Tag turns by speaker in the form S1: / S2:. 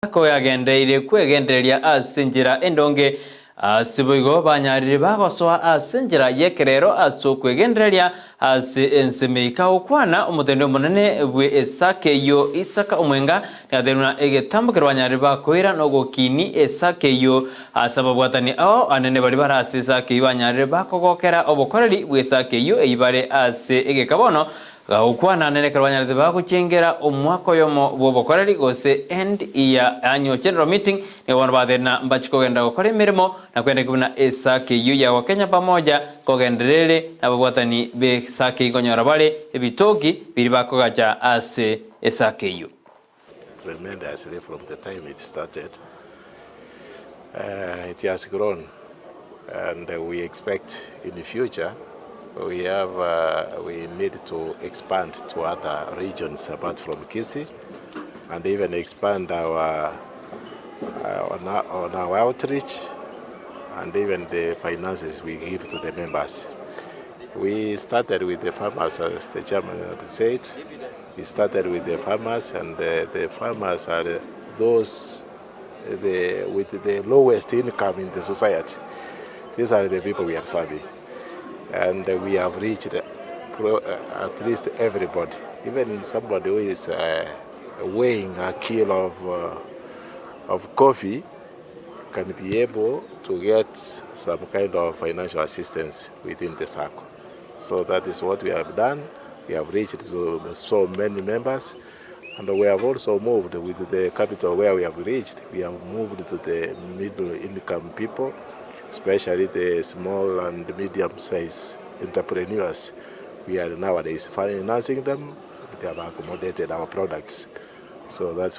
S1: Koyagendereire kwegendereria ase enchera endonge, ase boigo banyarire bagosoa ase enchera y'ekerero ase okwegendereria ase ense meika gokwana omotende omonene bwe esaka eyio Isaka omwenga nigaterwe na egetambo keria banyarire bakoira nogokini esaka eyio ase ababwatani ao anene baria bare ase esaka eyio banyarire bakogokera obokoreri bw'esaka eyio eyio bare ase egeka bono Gagokwana nere ekero banyarete bagochengera omwaka oyomo bw'obokoreri gose end year annual general meeting, nigo bono bateire na mbachie kogenda gokora emeremo na kwendeka buna esake eyio ya Wakenya Pamoja kogenderere na ababwatani b'esake eyio nkonyora bare ebitoki biria bakogacha ase esake eyio.
S2: Tremendously from the time it started, it has grown and we expect in the future we have we need to expand to other regions apart from Kisii and even expand our on our, on our outreach and even the finances we give to the members. We started with the farmers as the chairman had said. We started with the farmers and the, the farmers are those the, with the lowest income in the society. These are the people we are serving. And we have reached pro, at least everybody, even somebody who is weighing a kilo of coffee can be able to get some kind of financial assistance within the circle. So that is what we have done. We have reached to so many members and we have also moved with the capital where we have reached. We have moved to the middle income people, especially the small and medium size entrepreneurs. We are nowadays financing them. They have accommodated our products. So that's.